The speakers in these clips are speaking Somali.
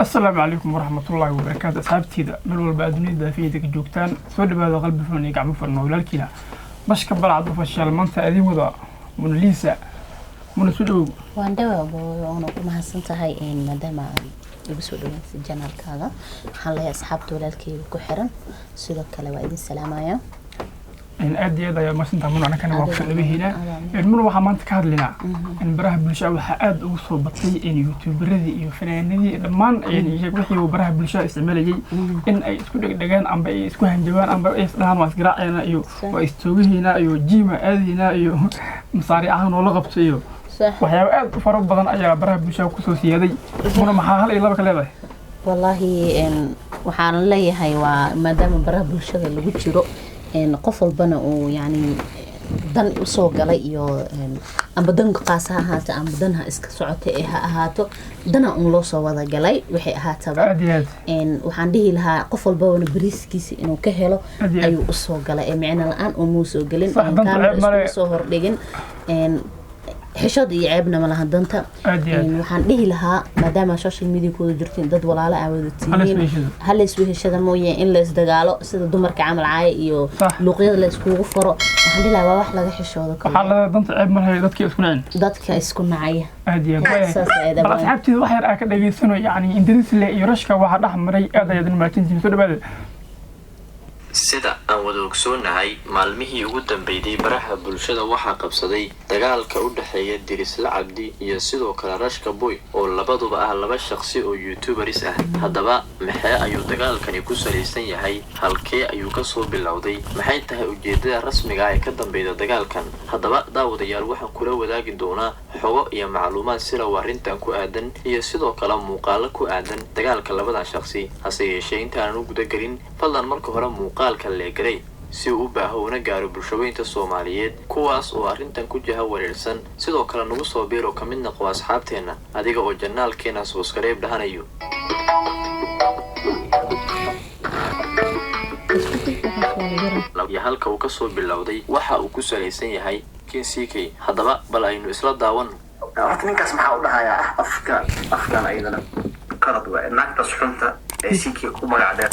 Asalaamu calaykum waraxmatullaahi wabarakaatu. Asxaabteyda meel walba aad dunida daafiyada ka joogtaan, soo dhawaada. Qalbi furan iyo gacmo furan oo walaalkiina Bashka Balcad Official maanta adin wada Munalisa. Muna, soo dhawow. Waan dhawaa, waana ku mahadsan tahay maadaama aad igu soo dhaweysay channelkaaga. Waxaan leeyahay asxaabta walaalkeyga ku xiran, sidoo kale waa idin salaamaya. Aad iyo aad ayaa mahadsantaha, Muna. Anakana waa kusoo dhawaheynaa. Muna, waxaa maanta ka hadlaynaa in baraha bulshada waxaa aada ugu soo batay in youtuberadii iyo fanaanadii dhammaan wixii baraha bulshada isticmaalayay in ay isku dhegdhegaan amba ay isku hanjabaan amba ay isdhahaan waa isgaraaceena iyo waa istoogaheynaa iyo jiima aadaynaa iyo masaariicaha noola qabto iyo waxyaabo aad u fara badan ayaa baraha bulshada kusoo siyaaday. Muna, maxaa hal iyo laba ka leedahay? Wallaahi waxaan leeyahay waa maadaama baraha bulshada lagu jiro, qof walbana uu yani dan usoo galay iyo amba dan qaas ha ahaato amba dan ha iska socota ee ha ahaato, dana un loo soo wada galay waxay ahaataba. Aad iyo aad. Waxaan dhihi lahaa qof walbabana bariiskiisa inuu ka helo Aad iyo aad. ayuu usoo galay ee micno la-aan umuu soo gelin. Sax, danta kaamera ceeb male. iskuma soo hordhigin. Xishood iyo ceebna ma laha danta. Aad iyo aad. Waxaan dhihi lahaa maadaama social media kuwada jirtiin, dad walaalo aa wada Hala tihiin, isweheshado. hala isweheshada mooye in la isdagaalo sida dumarka camal caaya iyo luuqyada la iskugu furo, waxaan dhihi lahaa waa wax laga xishoodo kale. Waxaa la danta ceeb malahay, dadkii isku nacin. Dadka isku nacaya. Aad iyo aad. Saas ayaad bal abaan. Asxaabteeda, wax yar aa ka dhageysano, yacni Idrisle iyo Rashka waxaa dhex maray. Aad ayaad mahadsantihiin, soo dhawaada. Sida aan wada ogsoonahay, maalmihii ugu dambeeyay baraha bulshada waxaa qabsaday dagaalka u dhexeeya Dirisle Cabdi iyo sidoo kale Rashka Boy, oo labaduba ah laba shaqsi oo youtuberis ah. Haddaba maxee ayuu dagaalkani ku salaysan yahay? Halkee ayuu kasoo bilowday? Maxay tahay ujeedada rasmiga ah ee ka dambeyda dagaalkan? Haddaba daawadayaal, waxaan kula wadaagi doonaa xogo iyo macluumaad silow arrintan ku aadan iyo sidoo kale muuqaalo ku aadan dagaalka labadan shaqsi. Hase yeeshee, intaanan u gudagelin, fadlan marka hore muuqaalka leegaray si uu u baaho una gaaro bulshaweynta Soomaaliyeed, kuwaas oo arrintan ku jaha wareersan. Sidoo kale nagu soo biiro, ka mid noqo asxaabteenna adiga oo channelkeena subscribe dhahanayo. Iyo halka uu kasoo bilowday, waxa uu ku salaysan yahay King CK. Haddaba bal aynu isla daawan. Horta ninkaas maxaa u dhahayaa? Afka afkan ayadana qalad waay, naagtaas xunta ee CK ku magac dheer.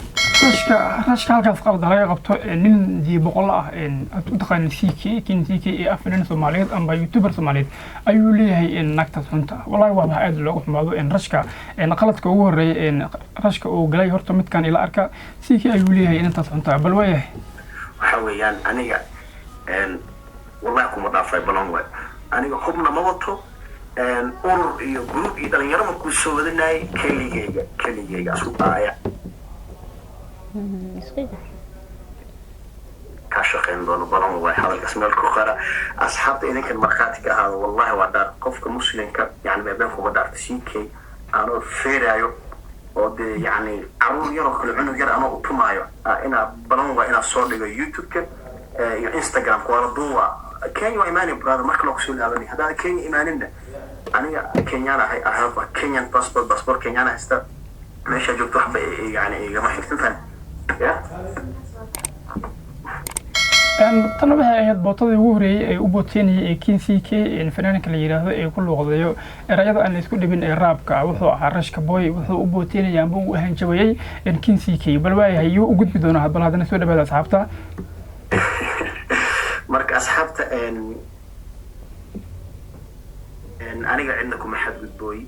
Rashka halkaas qalad laga qabto. Nin dii boqol ah aad u taqaanin CK, King CK, ee af nin Soomaaliyeed amba youtuber Soomaaliyeed ayuu leeyahay naagtaas xunta. Wallahi waa wax aad looga xumaado. Rashka qaladka ugu horeeya Rashka uu galay horta midkan ila arka. CK ayuu leeyahay intaas xunta. Bal waayahay. Waxa weeyaan aniga wallahi kuma dhaafay, balan waay. Aniga hubna ma wato, urur iyo group iyo dhalinyaro markuu soo wadanayay, keligeyga keligeyga asu aaya kaa shaqayn doono, balan waay. Hadalkaas meel ku qara, asxaabta idinkan markhaati ka ahaada. Wallahi waa dhaar qofka muslimka, yani meebeen kuma dhaarta. CK anoo feeraayo oo dee yani caruur yaroo kale, cunug yar anoo utumaayo, inaa balan waa inaa soo dhigo YouTube-ka iyo Instagram-ka. Waa la duuba. Kenya waa imaanay, brother, marka loo kusoo laabanay. Haddaan Kenya imaaninna, aniga Kenyaan ahay. I have a Kenyan passport, passport Kenyaan haysta. Meesha joogto waxba yani igama xigtan tahay ya. Tan waxay ahayd bootadii ugu horeeyey ee u booteynayay ee King CK, fanaanka la yidhaahdo ee ku luuqdeeyo erayada aan la isku dhibin ee raabka. Wuxuu ahaa Rashka Boy, wuxuu u booteynaya amba uu hanjabayay King CK. Bal waayahay, yuu u gudbi doonaa? Bal haddana soo dhawaada, asxaabta. Marka asxaabta, aniga cidna kuma xadgudbooy.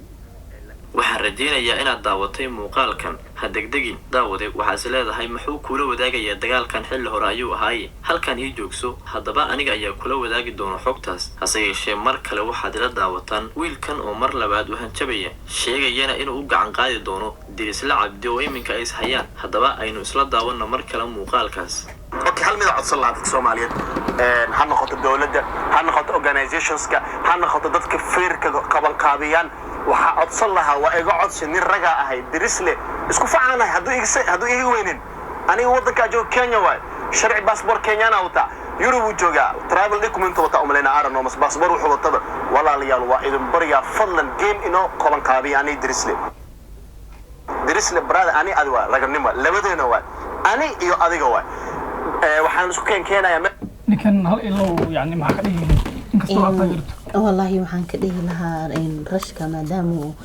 Waxaan rajaynayaa inaad daawatay muuqaalkan. Ha degdegin, daawade. Waxaase leedahay, muxuu kula wadaagayaa dagaalkan? Xilli hore ayuu ahaaye. Halkan ii joogso. Haddaba aniga ayaa kula wadaagi doona xogtaas. Hase yeeshee, mar kale waxaad ila daawataan wiilkan oo mar labaad u hanjabaya, sheegayana inuu u gacan qaadi doono Dirisle Cabdi oo iminka ay is hayaan. Haddaba aynu isla daawanno mar kale muuqaalkaas. Okay, hal mida codsan lahaa dadka Soomaaliyeed, ha noqoto dowladda, ha noqoto organizationska, ha noqoto dadka feerka qabanqaabiyaan, waxaa codsan lahaa, waa iga codsi, nin ragaa ahay, Dirisle isku facaanahay, hadduu iga weynin. Aniga waddankaa jooga Kenya waay, sharci passport Kenyana wataa, Yurub uu joogaa, travel document wataa umalayna arano mas passport wuxuu wataba. Walaalayaal, waa idin baryaa, fadlan game inoo qabanqaabiya ani Dirisle. Dirisle brother, ani adi waa raganimo, labadeena waay, ani iyo adiga waay. Waxaan isku keenayaa Ninkan hal ilow yani maxaa ka dhihi, inkastoo aad taageerto? Wallaahi waxaan ka dhihi lahaa Rashka maadaama uu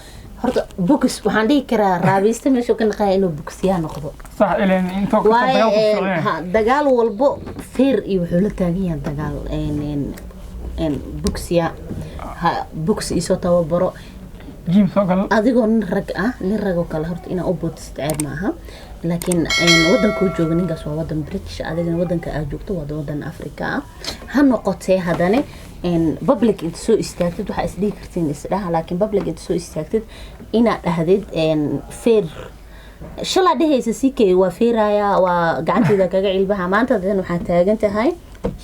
Horta bogis waxaan dhihi karaa raabiysta meeshuu ka naqaya inuu bogsiyaa noqdo. Sax, ileen intoo kasta waayo dagaal ku socdeen. Ha, dagaal walbo feer iyo wuxuu la taagan yahay dagaal bogsiya ha bogsi isoo tababaro. Gym soo gal. Adigoo nin rag ah, nin rag oo kale horta inaa u bootisid ceeb ma aha, laakiin wadankuu jooga ninkaas waa wadan British, adigana wadanka aad joogto waa wadan Africa ah. Ha noqotee haddana public inta soo istaagtid waxaa isdhihi kartiin isdhaha, laakiin public inta soo istaagtid inaad dhahdid feer shalaa dhehaysa ck waa feeraya, waa gacanteyda kaga cilbaha, maanta haddana waxaa taagan tahay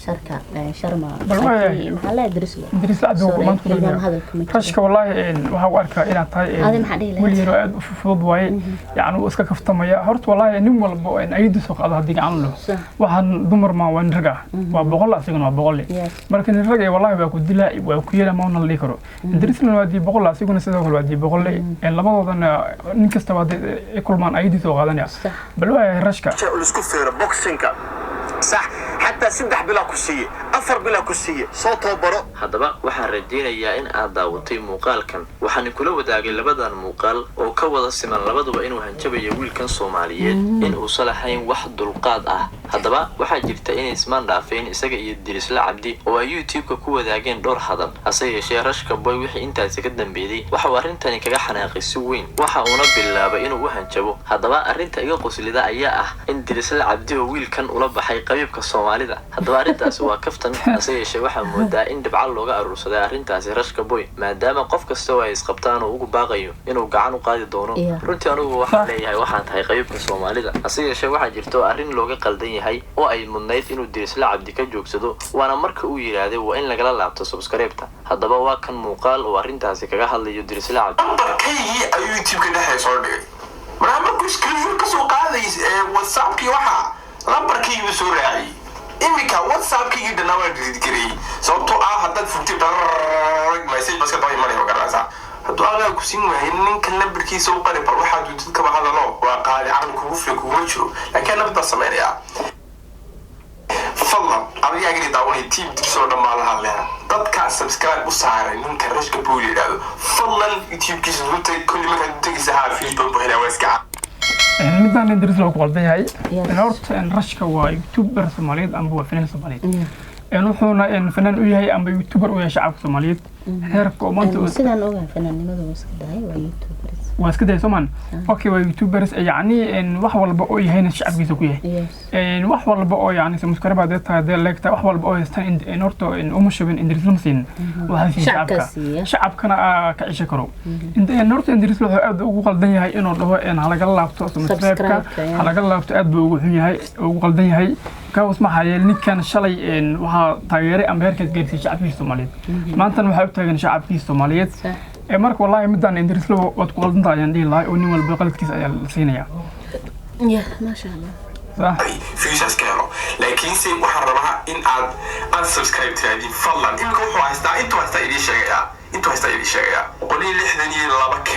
sharka sharma. Bal waayahay. Maxaa leeyahay Drislo? Idris Cabdi Sorry, maanta ku hilmaam dalbaya. Hadalka ma jiro. Rashka wallaahi waxaa u arkaa inaad tahay Adi maxaa dhihi lahayd? Wiil yaroo aad u fudud waaye, yacni wuu iska kaftamaya horta. Wallaahi nin walba ayadu soo qaado haddii gacan lo waxaan dumar ma waa nin rag ah, waa 100, asigana waa 100. Marka nin rag eh wallaahi waa ku dilaa, waa ku yeela, ma la dhihi karo. Idrisna waa dii 100, asiguna sidoo kale waa dii 100. Labadoodana nin kastaba hadday ay kulmaan ayadii soo qaadanaya. Bal waayahay rashka. Laisku feero boxingka, sax, xataa 3 bilaa ku siiye, 4 bilaa ku siiye, soo tababaro. Haddaba waxaan rajaynayaa in aad daawatay muuqaalkan. Waxaan kula wadaagay labadan muuqaal oo ka wada siman labaduba inuu hanjabayo wiilkan Soomaaliyeed in uusan lahayn wax dulqaad ah. Haddaba waxaa jirta inay ismaan dhaafeen isaga iyo Dirisle Cabdi oo ay YouTube-ka ku wadaageen dhowr hadal. Hase yeeshee Rashka Boy wixii intaasi ka dambeeyey waxa uu arrintani kaga xanaaqay si weyn, waxa uuna bilaabay inuu u hanjabo. Haddaba arrinta iga qoslida ayaa ah in Dirisle Cabdi oo wiilkan ula baxay qabiibka Soomaalida. Haddaba arrintaasi waa kaftan, hase yeeshee waxaa moodaa in dhibco looga aruursaday arrintaasi Rashka Boy, maadaama qof kasta oo ay isqabtaan oo ugu baaqayo inuu gacan u qaadi doono. Runtii anigu waxaan leeyahay waxaan tahay qabiibka Soomaalida. Hase yeeshee waxaa jirto arrin looga qaldan yahay oo ay mudnayd inuu Dirisle Cabdi ka joogsado, waana marka uu yidhaahday waa in lagala laabto subscribe-ta. Haddaba waa kan muuqaal oo arrintaasi kaga hadlayo Dirisle Cabdi. Nambarkaygii ayuu YouTube-ka dhexda soo dhigay. Markaa markuu screenshot ka soo qaaday WhatsAppkii, waxaa lambarkaygii soo raaciyey. Iminka WhatsAppkaygii dhanaa waa delete gareeyey, sababtoo ah haddaad furtid message baska daba imanaya, ma garanaysaa? Hadduu aqliga ku siin waayay ninkan lambarkiisa u qari, bal waxaad duntid kaba hadalo, waa qaali, caqli kugu filan kuguma jiro, laakiin nabad baa samaynayaa. Fadlan adiga agri daawanay, team dibsoo dhammaa la hadlaya, dadkaa subscribe u saaray ninka Rashka Boy la yidhaahdo, fadlan YouTube-kiisa u tag. Kulli markaad u tegaysa haa Facebook buu helaa, waa iska Midaan Idris loo ku qaldan yahay. Yes. Horta Rashka waa youtuber Soomaaliyeed amba waa fanaan Soomaaliyeed. Wuxuuna fanaan u yahay amba youtuber u yahay shacabka Soomaaliyeed heerka oo maanta Sidaan ogahay fanaannimada waa iska dahay, waa youtubers. Waa iska dayay Soomaan, okay, waa youtubers, yacni wax walba oo yahayna shacabkiisa ku yahay. Wax walba oo yacni subscribe hadee tahay, hadee like tahay, wax walba oo haystaan horta uma shubin Idris, lama siin, waxaa siiya Shacabkaa shacabka. Siiya. Shacabkana ka cisho karo. Horta Idris wuxuu aad ugu qaldan yahay inuu dhaho halaga laabto subscribe-ka. Subscribe-ka, yeah. Halaga laabto aad buu ugu xun yahay, ugu qaldan yahay kaas. Maxaa yeelay ninkan shalay waxaa taageeray amba heerkaas gaarsiiyey shacabkiisa Soomaaliyeed, maantana waxaa u taagan shacabkiisa Soomaaliyeed. Marka wallahi midaan Idris waad ku qaldan tahay ayaan dhihi lahay, oo nin walba qaladkiisa ayaa la siinayaa. Yeah, maasha Allah. Sax. Views ka helo, laakiinse waxaan rabaa in aad unsubscribe tirahdin fadlan. Iminka wuxuu haystaa, intuu haystaa idiin sheegayaa, intuu haystaa idiin sheegayaa, 162K.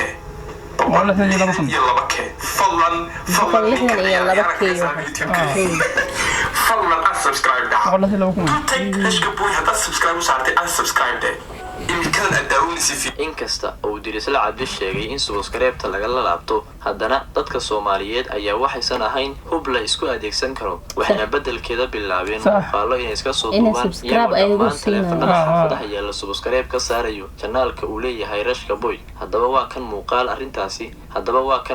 162,000. Iyo laba K, fadlan, fadlan. 162K. Fadlan unsubscribe dhaca. 162,000. Tag Rashka Boy haddaad subscribe u saartay, unsubscribe dhe iminkadan aad daawanaysa. Inkasta oo Dirisle Cabdi sheegay in subscribe-ta lagala laabto, haddana dadka Soomaaliyeed ayaa waxaysan ahayn hub la isku adeegsan karo, waxayna beddelkeeda bilaabeen muuqaalo inay iska soo Inay duubaan subscribe iyagoo ay ugu dhammaan siinayaan. taleefanada xaafadaha yaalla subscribe ka saarayo janaalka uu leeyahay Rashka Boy. Haddaba waa kan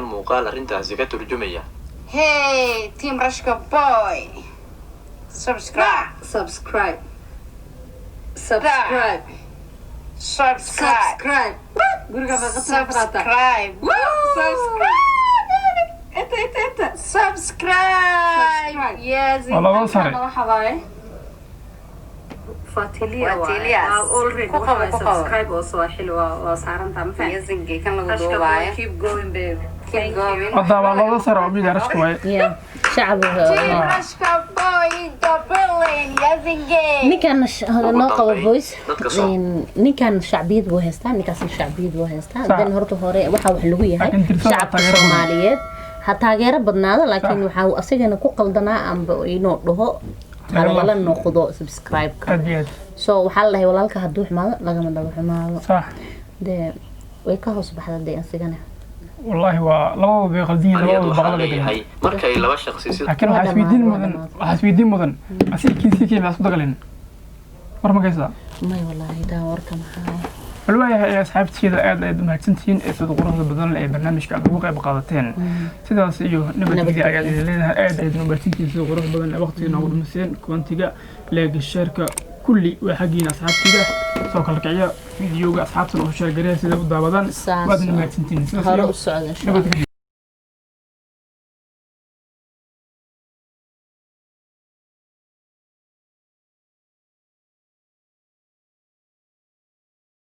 muuqaal arrintaasi ka turjumaya. Hey, Team Rashka Boy. Subscribe. Subscribe, subscribe. Subscribe. Subscribe. Guriga baa qatar farata. Subscribe. Subscribe. Inta, inta, inta. Subscribe. Subscribe. Yes. Waa laba sare. Waxa waaye Fuatilia waaye. Fuatilias. Waa already Ku qabo, waxa waaye ku qabo. Subscribe oo Swahili waa saarantaa, ma fahanteen? Yes, kan lagu Rashka Boy, duubaayo. keep going, babe. Keep Thank you. going. Hadda waa laba sare oo mid Rashka waaye. Yeah, shacab. Team Rashka Boy in the building. Yes, indeed. Ninkan Ugu noo qabo dambeyn, voice. dadka soo- Ninkan shacbiyad buu haystaa, ninkaasna shacbiyad buu haystaa. Sax. Dan horta hore waxaa wax lagu yahay Laakiin Dirsada shacabka taageero badan. Soomaaliyeed ha taageero badnaado, laakiin Sax. waxaa uu asagana ku qaldanaa amba inuu dhaho ha Lagala- lagala noqdo subscribe-ka. Aad iyo aad. So waxaa la dhahay walaalka hadduu xumaado lagama daba xumaado. Dee Way ka hoos baxda dee asigana. Wallaahi waa labadaba bay qaldan yihiin, Aniyaad labadaba waxaa baqla bay galeen. leeyahay marka ay laba shaqsi si Laakiin waxaa Waa isweydiin dhammaad, waa mudan, dhammaad. waxaa isweydiin mudan asiga kiisii maxaa isku dagaleen? War ma kaysaa? May, wallaahi taa warka maxaa. Bal waayahay, asxaabtiyada, aad ayaad u mahadsantihiin ee sida quruxda badan ee barnaamijka aad ugu qayb qaadateen. Sidaas iyo nabadgelya ayaad idin leedahay. Aad ayaad u mahadsantihiin sida quruxda badan ee waqtiga noogu dhumiseen. Comment-iga, like-ga, share-ka kulli waa xaggiina. Asxaabtida soo kala kiciya, videoga asxaabtan oo share gareeya sida u daawadaan. Saas Waadna waa. mahadsantihiin. Sidaas Hore iyo u socda, insha Allah. nabadgelyo.